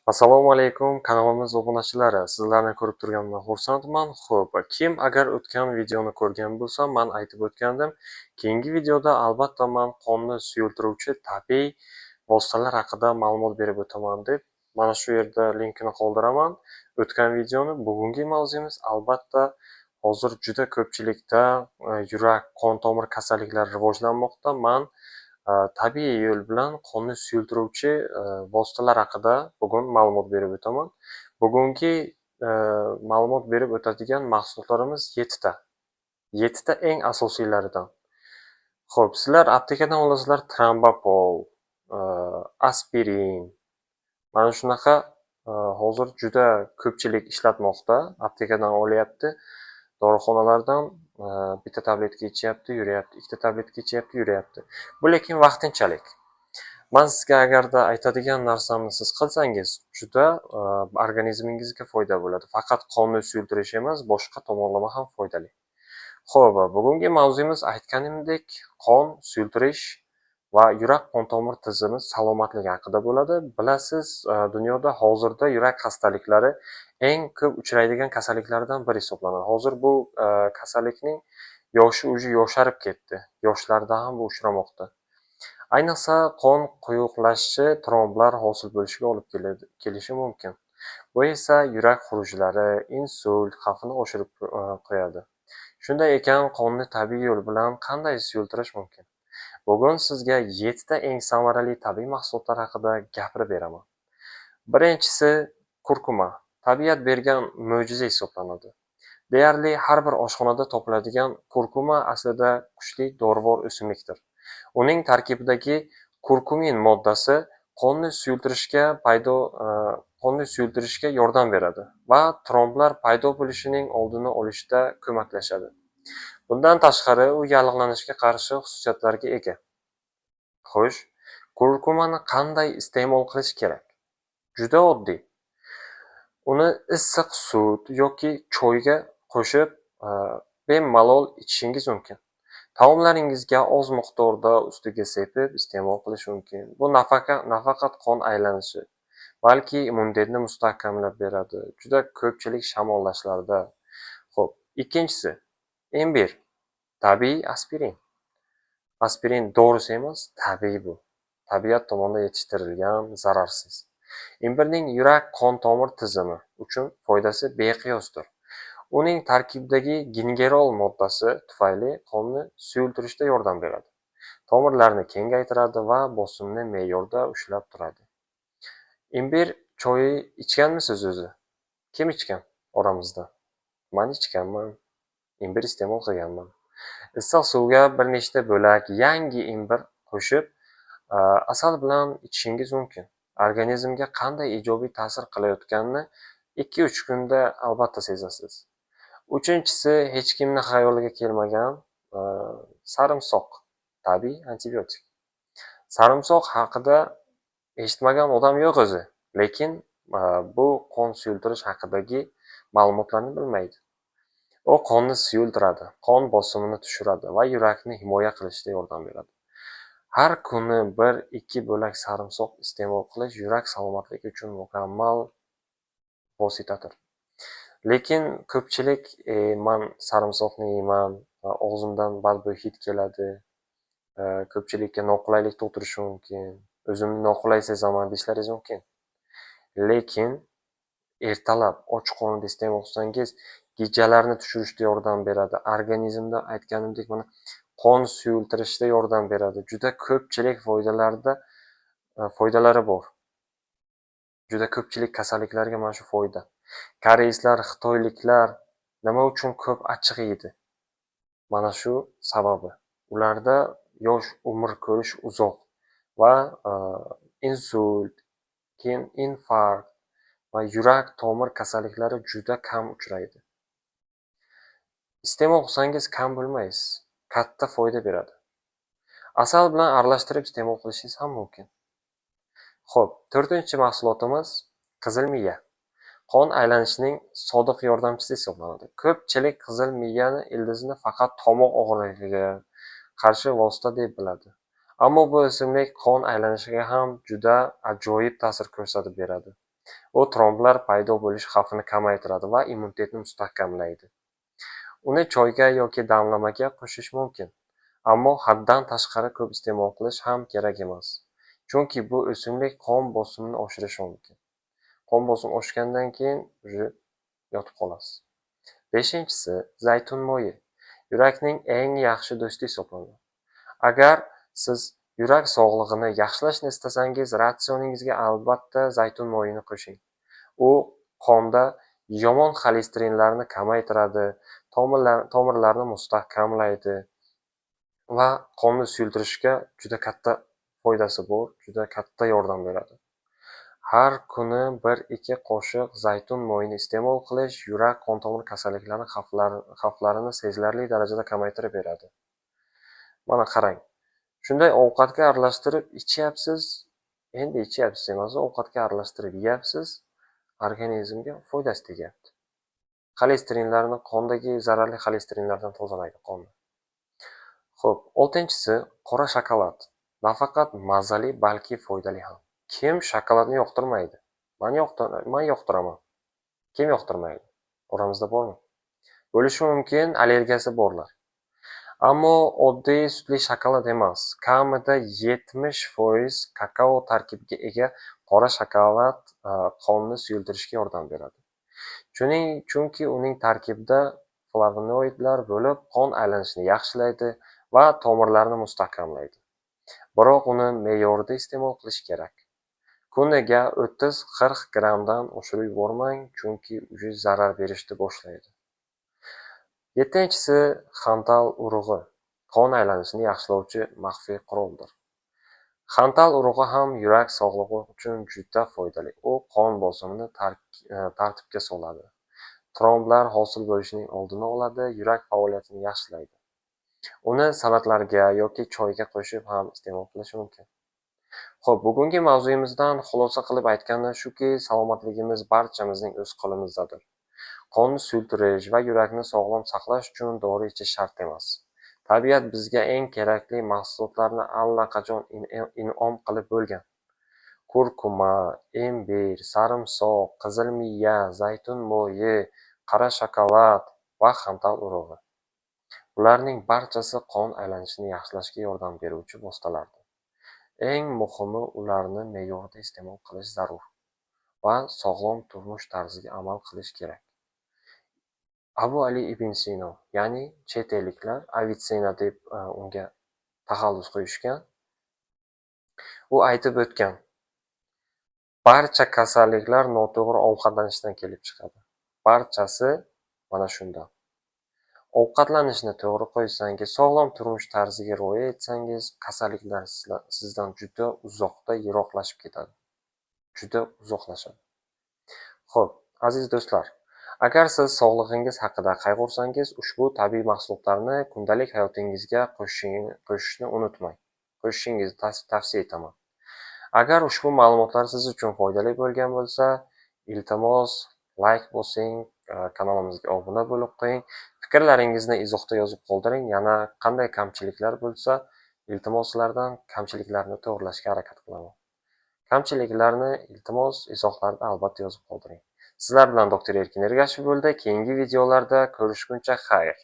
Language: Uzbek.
Assalomu alaykum, kanalimiz obunachilari. Sizlarni ko'rib turganimdan xursandman. Xo'p, kim agar o'tgan videoni ko'rgan bo'lsa, man aytib o'tgandim. Keyingi videoda albatta man qonni suyultiruvchi tabiiy vositalar haqida ma'lumot berib o'taman deb, mana shu yerda linkini qoldiraman. O'tgan videoni. Bugungi mavzuyimiz albatta hozir juda ko'pchilikda yurak, qon tomir kasalliklari rivojlanmoqda. Man tabiiy yo'l bilan qonni suyultiruvchi vositalar haqida bugun ma'lumot berib o'taman. Bugungi ma'lumot berib o'tadigan mahsulotlarimiz 7 ta. 7 ta eng asosiylaridan. Xo'p, sizlar aptekadan olasizlar Trambapol, aspirin. Mana shunaqa hozir juda ko'pchilik ishlatmoqda, aptekadan olyapti. Dorixonalardan bitta tabletka ichyapti, yuryapti, ikkita tabletka ichyapti, yuryapti. Bu lekin vaqtinchalik. Man sizga agarda aytadigan narsamni siz qilsangiz, juda organizmingizga foyda bo'ladi. Faqat qonni suyultirish emas, boshqa tomonlama ham foydali. Xo'p, bugungi mavzuyimiz aytganimdek qon suyultirish va yurak qon tomir tizimi salomatligi haqida bo'ladi. Bilasiz, dunyoda hozirda yurak xastaliklari eng ko'p uchraydigan kasalliklardan biri hisoblanadi. Hozir bu kasallikning yoshi уже yosharib ketdi. Yoshlarda ham bu uchramoqda. Ayniqsa qon quyuqlashishi tromblar hosil bo'lishiga olib kelishi mumkin. Bu esa yurak xurujlari, insult xavfini oshirib qo'yadi. Shunday ekan, qonni tabiiy yo'l bilan qanday suyultirish mumkin? Bugun sizga 7 ta eng samarali tabiiy mahsulotlar haqida gapirib beraman. Birinchisi kurkuma. Tabiat bergan mo'jiza hisoblanadi. Deyarli har bir oshxonada topiladigan kurkuma aslida kuchli dorivor o'simlikdir. Uning tarkibidagi kurkumin moddasi qonni suyultirishga yordam beradi va tromblar paydo bo'lishining oldini olishda ko'maklashadi. Bundan tashqari, u yallig'lanishga qarshi xususiyatlarga ega. Xo'sh, kurkumani qanday iste'mol qilish kerak? Juda oddiy. Uni issiq sut yoki choyga qo'shib, bemalol ichishingiz mumkin. Taomlaringizga oz miqdorda ustiga sepib iste'mol qilish mumkin. Bu nafaqat qon aylanishi, balki immunitetni mustahkamlab beradi. Juda ko'pchilik shamollashlarda. Xo'p, ikkinchisi imbir. Tabiiy aspirin. Aspirin dorisi emas, tabiiy bu. Tabiat tomonidan yetishtirilgan, zararsiz. Imbirning yurak qon tomir tizimi uchun foydasi beqiyosdir. Uning tarkibidagi gingerol moddasi tufayli qonni suyultirishda yordam beradi. Tomirlarni kengaytiradi va bosimni me'yorda ushlab turadi. Imbir choyi ichganmisiz o'zi? Kim ichgan oramizda? Man ichganman. Imbir iste'mol qilganman. Issiq suvga bir nechta bo'lak yangi imbir qo'shib, asal bilan ichishingiz mumkin. Organizmga qanday ijobiy ta'sir qilayotganini 2-3 kunda albatta sezasiz. Uchinchisi hech kimni xayoliga kelmagan sarimsoq, tabiiy antibiotik. Sarimsoq haqida eshitmagan odam yo'q o'zi, lekin bu qon suyultirish haqidagi ma'lumotlarni bilmaydi. U qonni suyultiradi, qon bosimini tushiradi va yurakni himoya qilishda yordam beradi. Har kuni 1-2 bo'lak sarimsoq iste'mol qilish yurak salomatligi uchun mukammal vositadir. Lekin ko'pchilik man sarimsoqni yeyman, og'zimdan badbo'y hid keladi, ko'pchilikka noqulaylik tug'dirishi mumkin, o'zimni noqulay sezaman deyishlaringiz mumkin. Lekin ertalab och qorinda iste'mol qilsangiz, gijjalarni tushirishda yordam beradi. Organizmda aytganimdek mana qon suyultirishda yordam beradi. Juda ko'pchilik foydalari bor. Juda ko'pchilik kasalliklarga mana shu foyda. Koreyslar, xitoyliklar nima uchun ko'p achchiq yeydi? Mana shu sababi. Ularda yosh umr ko'rish uzoq va insult, keyin infarkt va yurak tomir kasalliklari juda kam uchraydi. Iste'mol qilsangiz kam bo'lmaysiz, katta foyda beradi. Asal bilan aralashtirib iste'mol qilishingiz ham mumkin. Xo'p, to'rtinchi mahsulotimiz qizil miya. Qon aylanishining sodiq yordamchisi hisoblanadi. Ko'pchilik qizil miyani ildizini faqat tomoq og'rig'iga qarshi vosita deb biladi. Ammo bu o'simlik qon aylanishiga ham juda ajoyib ta'sir ko'rsatib beradi. U tromblar paydo bo'lish xavfini kamaytiradi va immunitetni mustahkamlaydi. Uni choyga yoki damlamaga qo'shish mumkin. Ammo haddan tashqari ko'p iste'mol qilish ham kerak emas. Chunki bu o'simlik qon bosimini oshirishi mumkin. Qon bosimi oshgandan keyin уже yotib qolasiz. Beshinchisi, zaytun moyi. Yurakning eng yaxshi do'sti hisoblanadi. Agar siz yurak sog'lig'ini yaxshilashni istasangiz, ratsioningizga albatta zaytun moyini qo'shing. U qonda yomon xolesterinlarni kamaytiradi, tomirlarni mustahkamlaydi va qonni suyultirishga juda katta foydasi bor, juda katta yordam beradi. Har kuni 1-2 qoshiq zaytun moyini iste'mol qilish yurak qon tomir kasalliklari xavflarini sezilarli darajada kamaytirib beradi. Mana qarang. Shunday ovqatga aralashtirib ichyapsiz, endi ichyapsiz emas, ovqatga aralashtirib yeyapsiz, organizmga foydasi tegyapti. Xolesterinlarni, qondagi zararli xolesterinlardan tozalaydi qonni. Xo'p, oltinchisi, qora shokolad. Nafaqat mazali, balki foydali ham. Kim shokoladni yoqtirmaydi? Man yoqtiraman. Kim yoqtirmaydi? Oramizda bormi? Bo'lishi mumkin allergiyasi borlar. Ammo oddiy sutli shokolad emas. Kamida 70% kakao tarkibiga ega qora shokolad qonni suyultirishga yordam beradi. Chunki uning tarkibida flavonoidlar bo'lib, qon aylanishini yaxshilaydi va tomirlarni mustahkamlaydi. Biroq uni me'yorida iste'mol qilish kerak. Kuniga 30-40 grammdan oshirib yubormang, chunki уже zarar berishni boshlaydi. Yettinchisi, xantal urug'i. Qon aylanishini yaxshilovchi maxfiy quroldir. Xantal urug'i ham yurak sog'lig'i uchun juda foydali. U qon bosimini tartibga soladi. Tromblar hosil bo'lishining oldini oladi, yurak faoliyatini yaxshilaydi. Uni salatlarga yoki choyga qo'shib ham iste'mol qilish mumkin. Xo'p, bugungi mavzuyimizdan xulosa qilib aytganda shuki, salomatligimiz barchamizning o'z qo'limizdadir. Qonni suyultirish va yurakni sog'lom saqlash uchun dori ichish shart emas. Tabiat bizga eng kerakli mahsulotlarni allaqachon in'om qilib bo'lgan. Kurkuma, imbir, sarimsoq, qizil miya, zaytun moyi, qora shokolad va xantal urug'i. Bularning barchasi qon aylanishini yaxshilashga yordam beruvchi vositalardir. Eng muhimi, ularni me'yorida iste'mol qilish zarur va sog'lom turmush tarziga amal qilish kerak. Abu Ali ibn Sino, ya'ni chet elliklar Avitsena deb unga taxallus qo'yishgan. U aytib o'tgan: barcha kasalliklar noto'g'ri ovqatlanishdan kelib chiqadi. Barchasi mana shundan. Ovqatlanishni to'g'ri qo'ysangiz, sog'lom turmush tarziga rioya etsangiz, kasalliklar sizdan juda uzoqda yiroqlashib ketadi. Juda uzoqlashadi. Xo'p, aziz do'stlar, agar siz sog'lig'ingiz haqida qayg'ursangiz, ushbu tabiiy mahsulotlarni kundalik hayotingizga qo'shishni unutmang. Qo'shishingizni tavsiya etaman. Agar ushbu ma'lumotlar siz uchun foydali bo'lgan bo'lsa, iltimos layk bosing, kanalimizga obuna bo'lib qo'ying. Fikrlaringizni izohda yozib qoldiring. Yana qanday kamchiliklar bo'lsa, iltimos sizlardan kamchiliklarni to'g'rilashga harakat qilaman. Kamchiliklarni iltimos izohlarda albatta yozib qoldiring. Sizlar bilan doktor Erkin Ergashev bo'ldi. Keyingi videolarda ko'rishguncha xayr.